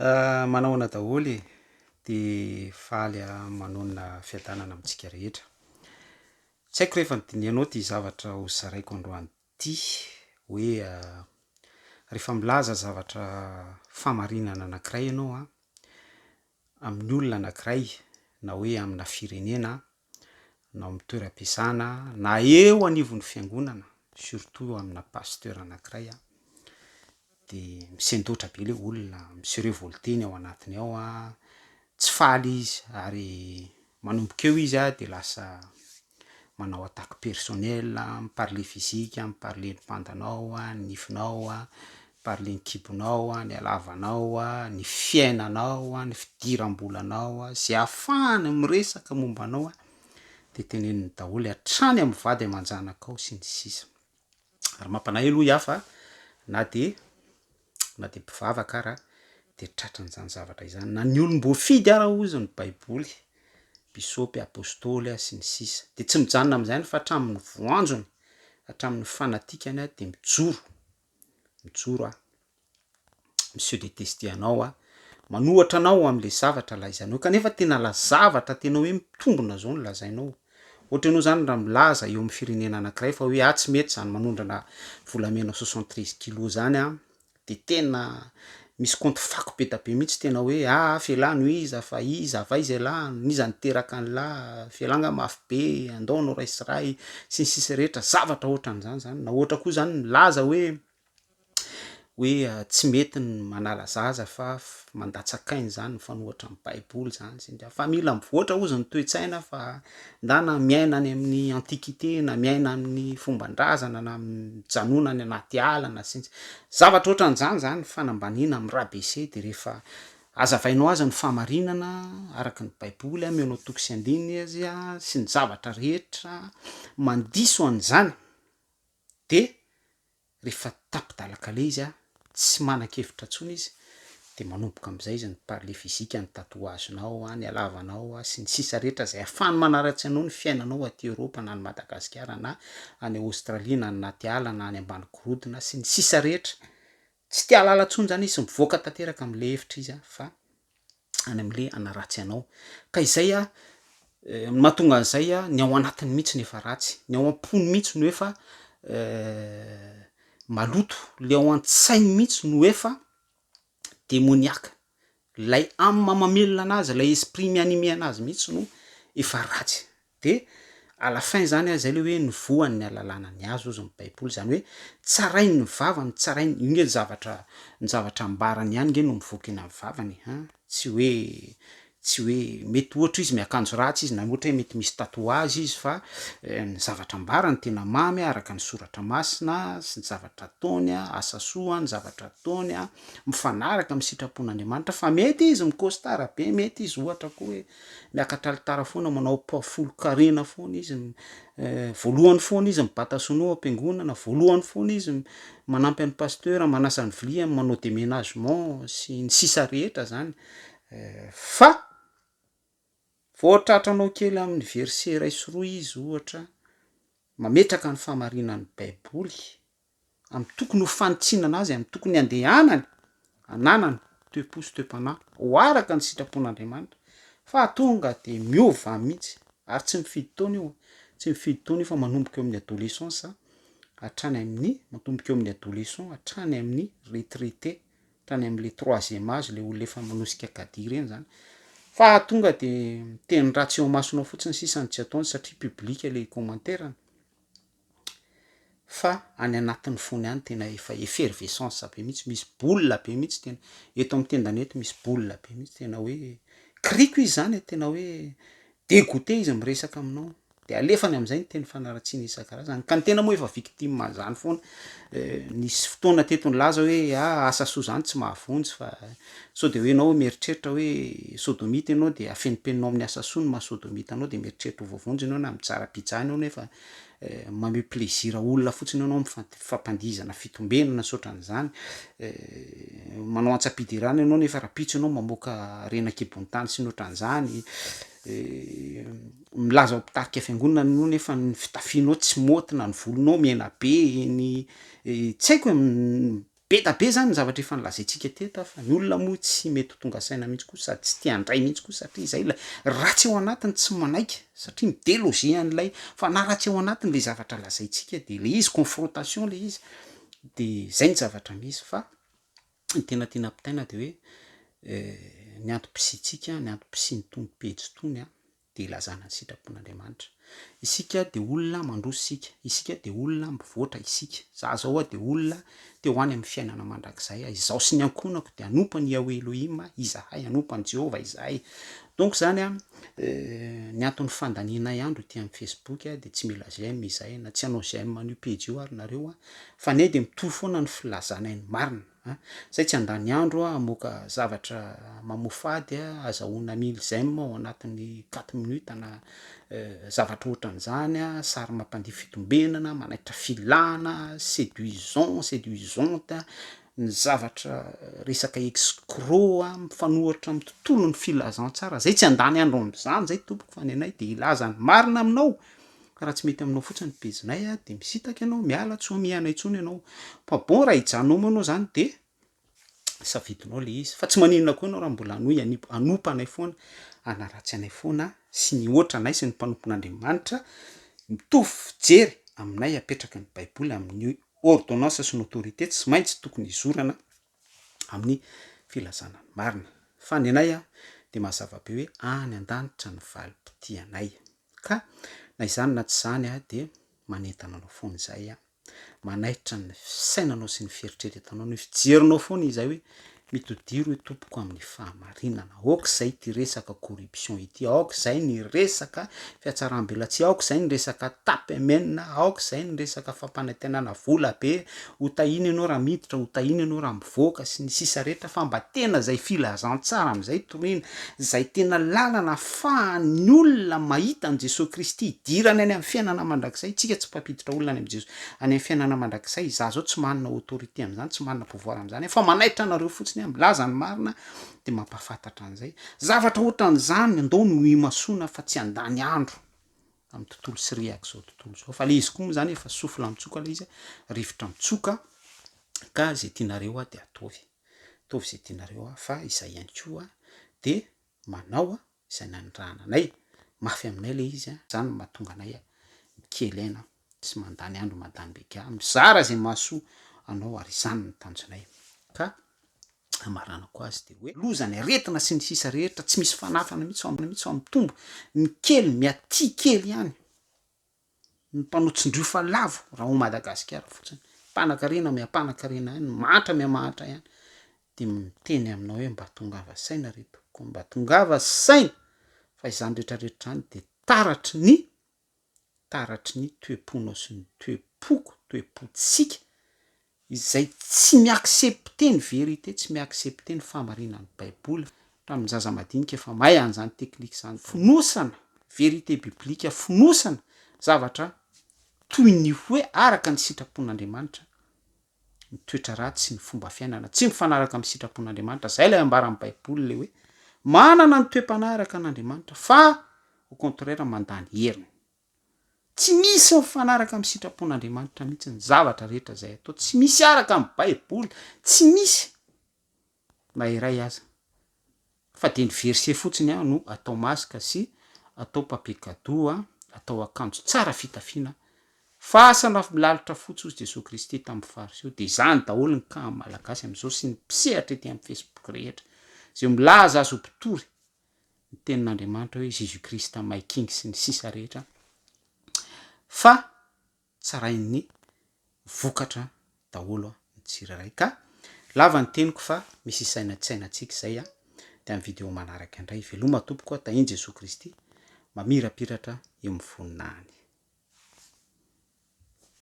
Manahoana daholo e! Dia faly manonona fiadanana amintsika rehetra. Tsy haiko rehefa nodinihanao ity zavatra ho zaraiko androany ity hoe rehefa milaza zavatra fahamarinana anankiray ianao an, amin'ny olona anankiray na hoe amina firenena na ao amin'ny toeram-piasana na eo anivon'ny fiangonana surtout amina pasteur anankiray an, de misendoatra be le olona, mi-se revolter ny ao anatiny ao an, tsy faly izy ary manomboka eo izy an de lasa manao attaque personnelle, mi-parler physique, mi-parler ny pandanao an, ny nifinao an, mi-parler ny kibonao an, ny halavanao an, ny fiainanao an, ny fidiram-bolanao an, ze ahafahany miresaka momba anao an de teneniny daholo hatrany amin'ny vady aman-janakao sy ny sisa. Ary mampalahelo hoy aho fa na de na de mpivavaka ara de tratran'izany zavatra izany, na ny olom-boafidy ara hozy ny baiboly, bisôpy, apôstôly sy ny sisa, de tsy mijanona am'zany fa hatramin'ny voanjony, hatramin'ny fanatikany de mijoro, mijoro aho. mi-se detester anao a, manohatra anao amle zavatra lazainao kanefa tena la zavatra tena hoe mitombona zao no lazainao, ohatra ianao zany raha milaza eo amy firenena anakiray fa hoe ah tsy mety zany manondrana volamena 73 kilo zany a, de tena misy compte fako be da be mihitsy tena hoe ah f'elah no iza fa iza avy aiza elah, n'iza niteraka an'lah, f'elah nga mafy be, andao anao ray sy ray, sy ny sisa rehetra, zavatra ohatran'izany zany, na ohatra koa zany milaza hoe hoe tsy mety ny manala zaza fa mandatsak'aina zany mifanohitra amy baiboly zany sy ny fa mila mivoatra hozy ny toe-tsaina fa ndana miaina any amin'ny antiquité na miaina amin'ny fomban-drazana na mijanona any anaty ala na sy ny zavatra ohatran'izany zany fanambaniana mi-rabaisser de rehefa hazavainao azy ny fahamarinana araky ny baiboly ameonao toko sy andininy izy a sy ny zavatra rehetra mandiso an'izany de rehefa tapi-dalan-kaleha izy a, tsy manan-kevitra intsony izy, de manomboka am'zay izy mi-parler physique, ny tatouage-nao a, ny halavanao a, sy ny sisa rehetra zay ahafahany manaratsy anao ny fiainanao aty Eoropa na any Madagasikara na any Aostralia na any anaty ala na any ambany gorodona sy ny sisa rehetra. Tsy te hahalala intsony zany izy, mivoaka tanteraka am'le hevitra izy a fa any am'le hanaratsy anao. Ka izay a ny mahatonga an'izay a, ny ao anatiny mihitsy no efa ratsy, ny ao am-pony mihitsy no efa maloto, le ao an-tsainy mihitsy no efa demoniaka, lay âme mamelona anazy, lay esprit mi-animer anazy mihitsy no efa ratsy. De à la fin zany a, zay le hoe ny voany ny ahalalana ny hazo hozy ny baiboly, zany hoe tsarainy ny vavany, tsarainy, io nge ny zavatra ny zavatra ambarany ihany nge no mivoaka eny amy vavany ein, tsy hoe tsy hoe mety ohatra izy miakanjo ratsy izy na ohatra hoe mety misy tatouage izy fa ny zavatra ambarany tena mamy araka ny soratra masina sy ny zavatra ataony a, asa soa ny zavatra ataony a, mifanaraka amy sitrapon'Andriamanitra fa mety izy mi-costard be, mety izy ohatra koa hoe miakatra alitara foana manao mpahafolon-karena foana izy, voalohany foana izy mibata sonoa am-piangonana, voalohany foana izy manampy an'ny pasteur manasa ny vilia, manao deménagement sy ny sisa rehetra zany fa vao tratranao kely amin'ny verset 1 sy 2 izy ohatra mametraka ny fahamarinan'ny baiboly amy tokony ho fanitsinana azy, amy tokony andehanany ananany toe-po sy toe-panahy ho araka ny sitrapon'Andriamanitra fa tonga de miova mihitsy ary tsy mifidy taona io, tsy mifidy taona io fa manomboka eo amin'ny adolescence hatrany amin'ny manomboka eo amin'ny adolescent hatrany amin'ny retraité, hatrany am'le troisième âge le olona efa manosika caddie reny zany fa tonga de miteny ratsy eo amasonao fotsiny sisa no tsy ataony satria public le commentaire-ny fa any anatin'ny fony any tena efa effervescence be mihitsy, misy boule be mihitsy tena eto amy tendany eto misy boule be mihitsy tena hoe kiriko izy zany e, tena hoe dégoûté izy miresaka aminao de alefany am'izay ny teny fanaratsiana isan-karazany ka ny tena moa efa victime an'zany foana. Nisy fotoana teto nilaza hoe ah asa soa zany tsy mahavonjy fa sao de hoe enao mieritreritra hoe sodomita ianao de afenimpeninao amin'ny asa soa ny maha sodomita anao de mieritreritra ho voavonjy ianao na mizara pizza anao nefa manome plaisir olona fotsiny ianao amy fampandihizana fitombenana sy ohatran'izany, manao antsam-piderana ianao nefa rahampitso ianao mamoaka harena an-kibon'ny tany sy ny ohatran'izany, milaza ho mpitarika fiangonana anao nefa ny fitafianao tsy maotina, ny volonao mena be, ny tsy haiko e. Be da be zany ny zavatra efa nolazaintsika teto fa ny olona moa tsy mety ho tonga saina mihitsy koa sady tsy te handray mihitsy koa satria izay ilay ratsy ao anatiny tsy manaiky satria mi-deloger an'ilay fanahy ratsy ao anatiny le zavatra lazaintsika de le izy confrontation le izy de zay ny zavatra misy fa ny tena tiana ampitaina de hoe ny antom-pisiantsika ny antom-pisian'itony pejy itony an dia ilazana ny sitrapon'Andriamanitra. Isika dia olona mandroso isika, isika dia olona mivoatra isika. Za zao aho dia olona te ho any amin'ny fiainana mandrakizay aho. Izaho sy ny ankohonako dia hanompo an'i Yahweh Elohim izahay, hanompo an'i Jehovah izahay. Donc zany an, ny anton'ny fandanianay andro ety amin'ny Facebook dia tsy mila j'aime izahay na tsy hanao j'aime an'io pejy io ary nareo an, fa ny ahy dia mitohy foana ny filazanay ny marina. A! Zay tsy handany andro aho hamoaka zavatra mamoafady ahazahoana mille j'aime ao anatin'ny quatre minutes na zavatra ohatran'izany a, sary mampandihy fitombenana, manaitra filana, séduisant, séduisante, ny zavatra resaka escroc a, mifanohitra amin'ny tontolon'ny filazantsara, zay tsy handany andro am'zany zay tompoko fa ny anay de hilaza ny marina aminao. Ka raha tsy mety aminao fotsiny ny pejinay a de misintaka ianao, miala tsy ho miaina intsony ianao. Fa bon raha hijanona ao moa ianao zany de safidinao le izy, fa tsy maninona koa ianao raha mbola hanohy hanip- hanompa anay foana, hanaratsy anay foana sy ny hoatra anay sy ny mpanompon'Andriamanitra mitovy fijery aminay apetraky ny baiboly amin'ny ordonnance sy ny autorité tsy maintsy tokony hizorana amin'ny filazana ny marina. Fa ny anay a de mazava be hoe any an-danitra ny valim-pitianay. Ka na izany na tsy izany aho dia manentana anao foana izay aho, manaitra ny fisainanao sy ny fieritreretanao, ny fijerinao foana izay hoe mitodiro hoe tompoko amin'ny fahamarinana, aoka izay ity resaka corruption ity, aoka izay ny resaka fihatsaram-belatsihy, aoka izay ny resaka tape mena, aoka izay ny resaka fampanantenana vola be, ho tahiana ianao raha miditra, ho tahiana ianao raha mivoaka sy ny sisa rehetra fa mba tena izay filazantsara amin'izay toriana, izay tena lalana afahan'ny olona mahita an'i Jesoa Kristy hidirany any amin'ny fiainana mandrakizay, tsika tsy mpampiditra olona any amin'i Jesoa any amin'ny fiainana mandrakizay, izaho zao tsy manana autorité amin'izany, tsy manana pouvoir amin'izany aho fa manaitra anareo fotsiny aho, milaza ny marina de mampahafantatra an'izay, zavatra ohatran'izany andao no imasoana fa tsy handany andro amin'ny tontolo sy rehak'izao tontolo izao, fa le izy koa moa zany efa souffle mitsoka le izy, rivotra mitsoka ka zay tianareo de ataovy. Ataovy izay tianareo aho fa izay ihany koa dia manao izay nanirahana anay. Mafy aminay ilay izy, izany no mahatonga anay mikely aina sy mandany andro mandany bika, mizara izay mahasoa anao ary izany no tanjonay. Ka hamaranako azy dia hoe loza ny aretina sy ny sisa rehetra, tsy misy fanafana mihitsy fa mihitsy fa mitombo ny kely miaty kely ihany. Ny mpanao tsindrio fa lavo raha ao Madagasikara fotsiny, mpanakarena miha-mpanakarena ihany, ny mahantra miha-mahantra ihany, de miteny aminao hoe mba tongava saina ry tompoko, mba tongava saina fa izany rehetra rehetra izany de taratry ny taratry ny toe-ponao sy ny toe-poko, toe-pontsika izay tsy mi-accepter ny vérité, tsy mi-accepter ny fahamarinan'ny baiboly, hatramin'ny zaza madinika efa mahay an'izany technique izany, fonosana vérité biblique, fonosana zavatra toy ny hoe araka ny sitrapon'Andriamanitra, ny toetra ratsy sy ny fomba fiainana tsy mifanaraka amin'ny sitrapon'Andriamanitra, zay ilay ambaran'ny baiboly le hoe manana ny toe-panahy araka an'Andriamanitra fa au contraire mandany heriny. Tsy misy mifanaraka amin'ny sitrapon'Andriamanitra mihitsy ny zavatra rehetra izay atao, tsy misy araka ny baiboly, tsy misy na iray aza, fa dia ny verset fotsiny no atao masque sy atao papier cadeau, atao akanjo tsara fitafiana, fasana milalitra fotsy hozy Jesoa Kristy tamin'ny fariseo, dia izany daholo ny cas malagasy amin'izao sy ny mpisehatra ety amin'ny facebook rehetra, izay milaza azy ho mpitory ny tenin'Andriamanitra hoe Jesus Christ my King sy ny sisa rehetra fa tsarain'ny vokatra daholo ny tsirairay ka lava ny teniko fa misy isainantsainantsika izay a de amin'ny video manaraka indray veloma tompoko a tahin'i Jesoa Kristy mamirapiratra eo amin'ny voninahiny.